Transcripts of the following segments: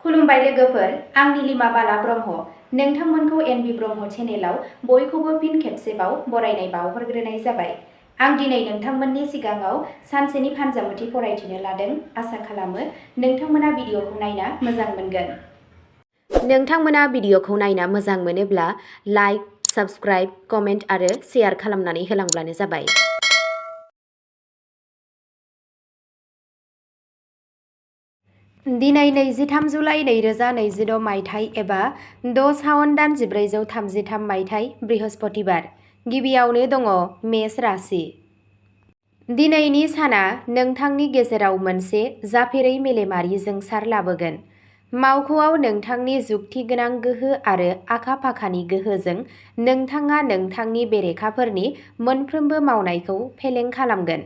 खुलुमबाय लोगोफोर, आं नीलिमा बाला ब्रह्म। नोंथांमोनखौ एनबि ब्रह्म चेनेलाव बयखौबो फिन खेबसेबाव बरायनाय बावहरग्रोनाय जाबाय। आं दिनै नोंथांमोननि सिगाङाव सानसेनि फानजामुथि फरायथिनो लादों। आसा खालामो नोंथांमोना भिडिअखौ नायना मोजां मोनगोन। नोंथांमोना भिडिअखौ नायना मोजां मोनोब्ला लाइक, साबस्क्राइब, कमेन्ट आरो शेयार खालामनानै होलांब्लानो जाबाय। दिनै 23 जुलाइ 2026 मायथाइ एबा 6 सावन दान 1433 मायथाइ बृहस्पतिबार। गिबियावनो दङ मेष राशि। दिनैनि साना नोंथांनि गेजेराव मोनसे जाफेरै मेलेमारि जोंसार लाबोगोन। मावख'आव नोंथांनि जुक्तिगोनां गोहो आरो आखा-फाखानि गोहोजों नोंथाङा नोंथांनि बेरेखाफोरनि मोनफ्रोमबो मावनायखौ फेलें खालामगोन।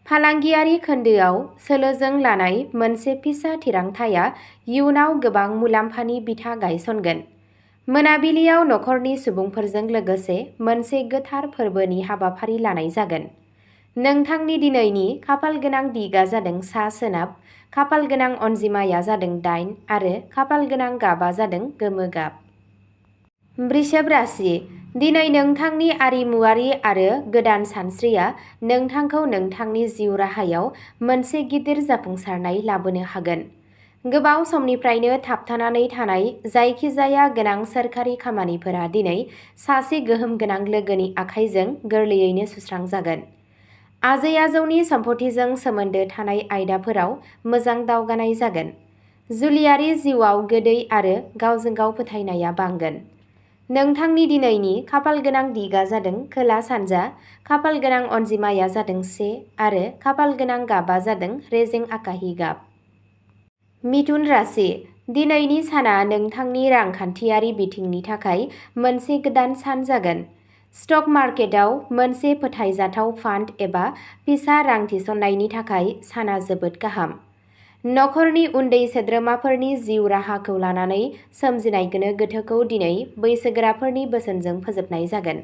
फालांगियारि खोन्दोआव सोलोजों लानाय मोनसे फिसा थिरांथाया इयुनाव गोबां मुलाम्फानि बिथा गायसनगोन। मोनाबिलियाव नखरनि सुबुंफोरजों लोगोसे मोनसे गोथार फोरबोनि हाबाफारि लानाय जागोन। नोंथांनि दिनैनि खाफालगोनां दिगआ जादों सा-सोनाब, खाफालगोनां अनजिमाया जादों 8 आरो खाफालगोनां गाबआ जादों गोमो गाब। वृषभ राशि। दिनै नोंथांनि आरिमुआरि आरो गोदान सानस्रिया नोंथांखौ नोंथांनि जिउ राहायाव मोनसे गिदिर जाफुंसारनाय लाबोनो हागोन। गोबाव समनिफ्रायनो थाबथानानै थानाय जायखिजाया गोनां सोरखारि खामानिफोरा दिनै सासे गोहोम गोनां लोगोनि आखाइजों गोरलैयैनो सुस्रांजागोन। आजै-आजौनि सम्पथिजों सोमोन्दो थानाय आयदाफोराव मोजां दावगानाय जागोन। जुलियारि जिउआव गोदै आरो गावजों गाव फोथायनाया बांगोन। नोंथांनि दिनैनि खाफालगोनां दिगआ जादों खोला-सानजा, खाफालगोनां अनजिमाया जादों 1 आरो खाफालगोनां गाबआ जादों रेजें आकाहि गाब। मिथुन राशि। दिनैनि साना नोंथांनि रांखान्थियारि बिथिंनि थाखाय मोनसे गोदान सान जागोन। स्टक मार्केटआव मोनसे फोथायजाथाव फान्ड एबा फिसा रां थिसननायनि थाखाय साना जोबोद गाहाम। नखरनि उन्दै सोद्रोमाफोरनि जिउ राहाखौ लानानै सोमजिनाय गोनो गोथोखौ दिनै बैसोगोराफोरनि बोसोनजों फोजोबनाय जागोन।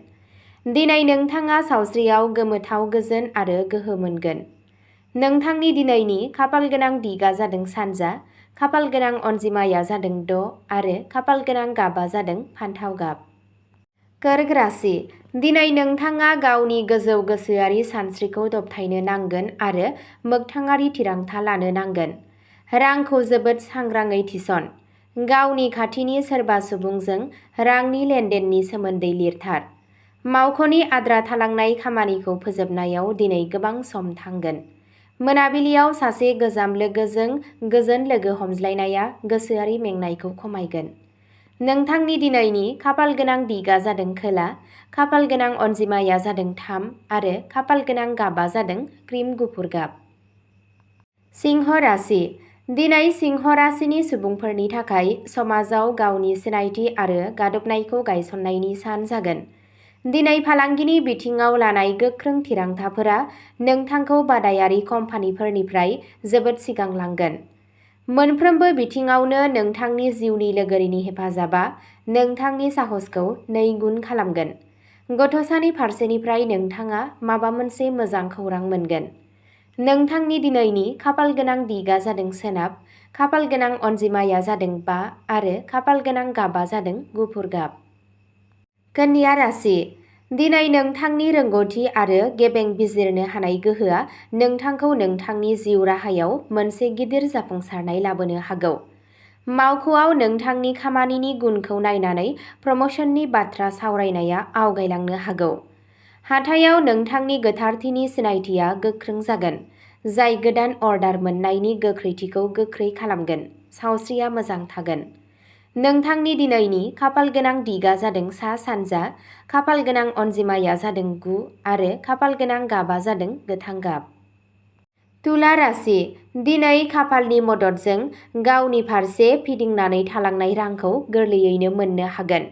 दिनै नोंथाङा सावस्रियाव गोमोथाव गोजोन आरो गोहो मोनगोन। नोंथांनि दिनैनि खाफालगोनां दिगआ जादों सानजा, खाफालगोनां अनजिमाया जादों 6 आरो खाफालगोनां गाबआ जादों फान्थाव गाब। कर्क राशि। दिनै नोंथाङा गावनि गोजौ गोसोआरि सानस्रिखौ दबथायनो नांगोन आरो मोगथाङारि थिरांथा लानो नांगोन। रांखौ जोबोद सांग्राङै थिसन। गावनि खाथिनि सोरबा सुबुंजों रांनि लेनदेननि सोमोन्दै लिरथार। मावख'नि आद्रा थालांनाय खामानिखौ फोजोबनायाव दिनै गोबां सम थांगोन। मोनाबिलियाव सासे गोजाम लोगोजों गोजोन लोगो हमज्लायनाया गोसोआरि मेंनायखौ खमायगोन। नोंथांनि दिनैनि खाफालगोनां दिगआ जादों खोला, खाफालगोनां अनजिमाया जादों 3 आरो खाफालगोनां गाबआ जादों क्रिम गुफुर गाब। सिंह राशि। दिनै सिंह राशिनि सुबुंफोरनि थाखाय समाजाव गावनि सिनायथि आरो गादबनायखौ गायसननायनि सान जागोन। दिनै फालांगिनि बिथिङाव लानाय गोख्रों थिरांथाफोरा नोंथांखौ बादायारि कम्पानिफोरनिफ्राय जोबोद सिगां लांगोन। मोनफ्रोमबो बिथिङावनो नोंथांनि जिउनि लोगोरिनि हेफाजाबा नोंथांनि साहसखौ 2 गुन खालामगोन। गथ'सानि फारसेनिफ्राय नोंथाङा माबा मोनसे मोजां खौरां मोनगोन। नोंथांनि दिनैनि खाफालगोनां दिगआ जादों सोनाब, खाफालगोनां अनजिमाया जादों 5 आरो खाफालगोनां गाबआ जादों गुफुर गाब। कन्या राशि। दिनै नोंथांनि रोंग'थि आरो गेबें बिजिरनो हानाय गोहोआ नोंथांखौ नोंथांनि जिउ राहायाव मोनसे गिदिर जाफुंसारनाय लाबोनो हागौ। मावख'आव नोंथांनि खामानिनि गुनखौ नायनानै प्रम'शननि बाथ्रा सावरायनाया आवगायलांनो हागौ। हाथायाव नोंथांनि गोथारथिनि सिनायथिया गोख्रों जागोन, जाय गोदान अर्डार मोन्नायनि गोख्रैथिखौ गोख्रै खालामगोन। सावस्रिया मोजां थागोन। नोंथांनि दिनैनि खाफालगोनां दिगआ जादों सा-सानजा, खाफालगोनां अनजिमाया जादों 9 आरो खाफालगोनां गाबआ जादों गोथां गाब। तुला राशि। दिनै खाफालनि मददजों गावनि फारसे फिदिंनानै थालांनाय रांखौ गोरलैयैनो मोननो हागोन।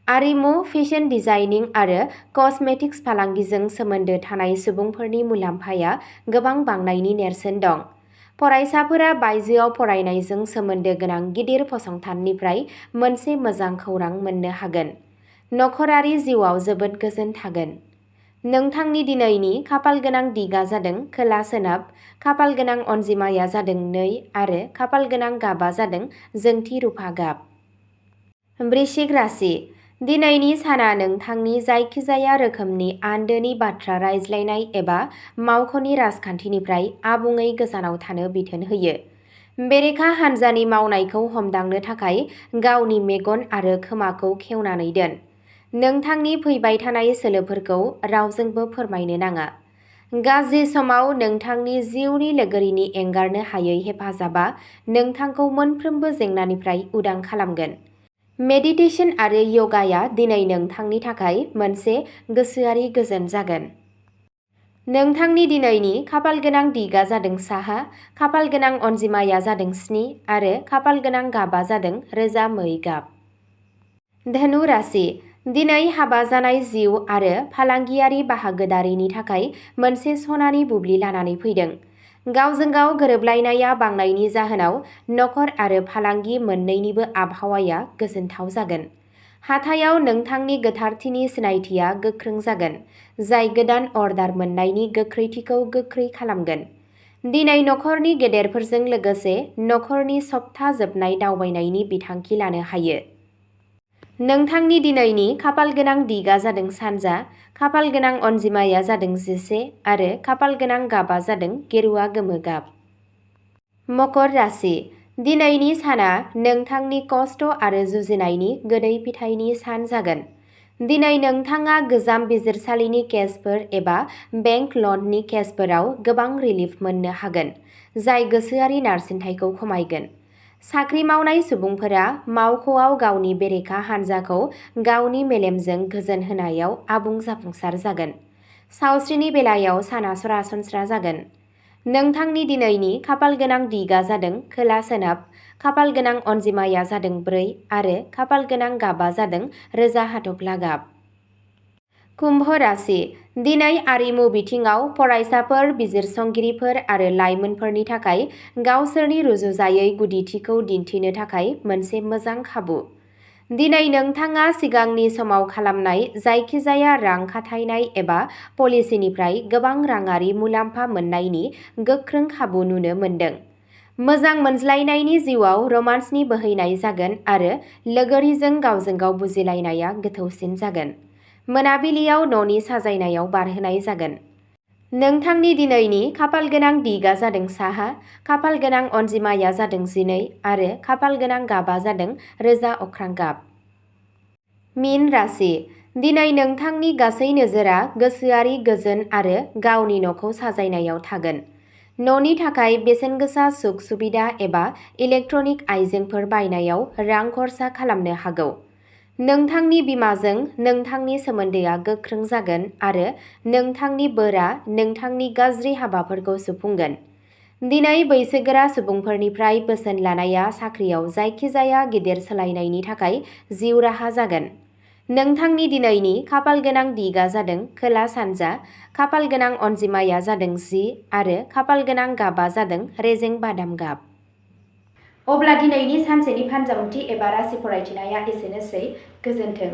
आरिमु, फेशन डिजाइनिं आरो कस्मेटिक्स फालांगिजों सोमोन्दो थानाय सुबुंफोरनि मुलाम्फाया गोबां बांनायनि नेरसोन दं। फरायसाफोरा बायजोआव फरायनायजों सोमोन्दो गोनां गिदिर फसंथाननिफ्राय मोनसे मोजां खौरां मोननो हागोन। नखरारि जिउआव जोबोद गोजोन थागोन। नोंथांनि दिनैनि खाफाल गोनां दिगा जादों खोला सोनाब, खाफाल गोनां अनजिमाया जादों 2 आरो खाफाल गोनां गाबा जादों जोंथि रुफा गाब। वृश्चिक राशि। दिनैनि साना नोंथांनि जायखिजाया रोखोमनि आन्दोनि बाथ्रा रायज्लायनाय एबा मावख'नि राजखान्थिनिफ्राय आबुङै गोजानाव थानो बिथोन होयो। बेरेखा हान्जानि मावनायखौ हमदांनो थाखाय गावनि मेगन आरो खोमाखौ खेवनानै दोन। नोंथांनि फैबाय थानाय सोलोफोरखौ रावजोंबो फोरमायनो नाङा। गाज्रि समाव नोंथांनि जिउनि लोगोरिनि एंगारनो हायै हेफाजाबा नोंथांखौ मोनफ्रोमबो जेंनानिफ्राय उदां खालामगोन। मेडिटेशन आरो य'गाया दिनै नोंथांनि थाखाय मोनसे गोसोआरि गोजोन जागोन। नोंथांनि दिनैनि खाफाल गोनां दिगा जादों साहा, खाफाल गोनां अनजिमाया जादों 7 आरो खाफाल गोनां गाबा जादों रोजा मै गाब। धनु राशि। दिनै हाबा जानाय जिउ आरो फालांगियारि बाहागोदारिनि थाखाय मोनसे सनानि बुब्लि लानानै फैदों। गावजों गाव गोरोबलायनाया बांनायनि जाहोनाव नखर आरो फालांगि मोन्नैनिबो आबहावाया गोजोनथाव जागोन। हाथायाव नोंथांनि गोथारथिनि सिनायथिया गोख्रों जागोन, जाय गोदान अर्डार मोन्नायनि गोख्रैथिखौ गोख्रै खालामगोन। दिनै नखरनि गेदेरफोरजों लोगोसे नखरनि सप्ता जोबनाय दावबायनायनि बिथांखि लानो हायो। नोंथांनि दिनैनि खाफाल गोनां दिगा जादों सानजा, खाफाल गोनां अनजिमाया जादों 11 आरो खाफाल गोनां गाबा जादों गेरुआ गोमो गाब। मकर राशि। दिनैनि साना नोंथांनि कष्ट आरो जुजिनायनि गोदै फिथाइनि सान जागोन। दिनै नोंथाङा गोजाम बिजिरसालिनि केसफोर एबा बेंक लननि केसफोराव गोबां रिलिफ मोननो हागोन, जाय गोसोआरि नारसिनथायखौ खमायगोन। साख्रि मावनाय सुबुंफोरा मावख'आव गावनि बेरेखा हान्जाखौ गावनि मेलेमजों गोजोन होनायाव आबुं जाफुंसार जागोन। सावस्रिनि बेलायाव साना सरासनस्रा जागोन। नोंथांनि दिनैनि खाफाल गोनां दिगा जादों खोला सोनाब, खाफाल गोनां अनजिमाया जादों 4 आरो खाफाल गोनां गाबा जादों रोजा हाथफ्ला गाब। कुम्भ राशि। दिनै आरिमु बिथिङाव फरायसाफोर, बिजिरसंगिरिफोर आरो लाइमोनफोरनि थाखाय गावसोरनि रुजुजायै गुदिथिखौ दिन्थिनो थाखाय मोनसे मोजां खाबु। दिनै नोंथाङा सिगांनि समाव खालामनाय जायखिजाया रां खाथायनाय एबा पलिसिनिफ्राय गोबां राङारि मुलाम्फा मोन्नायनि गोख्रों खाबु नुनो मोनदों। मोजां मोनज्लायनायनि जिउआव रमान्सनि बोहैनाय जागोन आरो लोगोरिजों गावजों गाव बुजिलायनाया गोथौसिन जागोन। मोनाबिलियाव न'नि साजायनायाव बारहोनाय जागोन। नोंथांनि दिनैनि खाफाल गोनां दिगा जादों साहा, खाफाल गोनां अनजिमाया जादों 12 आरो खाफाल गोनां गाबा जादों रोजा अख्रां गाब। मीन राशि। दिनै नोंथांनि गासै नोजोरा गोसोआरि गोजोन आरो गावनि न'खौ साजायनायाव थागोन। न'नि थाखाय बेसेनगोसा सुख सुबिदा एबा इलेक्ट्रनिक आइजेंफोर बायनायाव रां खरसा खालामनो हागौ। नोंथांनि बिमाजों नोंथांनि सोमोन्दोआ गोख्रों जागोन आरो नोंथांनि बोरआ नोंथांनि गाज्रि हाबाफोरखौ सुफुंगोन। दिनै बैसोगोरा सुबुंफोरनिफ्राय बोसोन लानाया साख्रियाव जायखिजाया गिदिर सोलायनायनि थाखाय जिउ राहा जागोन। नोंथांनि दिनैनि खाफाल गोनां दिगा जादों खोला सानजा, खाफाल गोनां अनजिमाया जादों 10 आरो खाफाल गोनां गाबा जादों रेजें बादाम गाब। अब्ला दिनैनि सानसेनि फानजामुथि एबा राशि फरायथिनाया एसेनोसै। गोजोन्थों।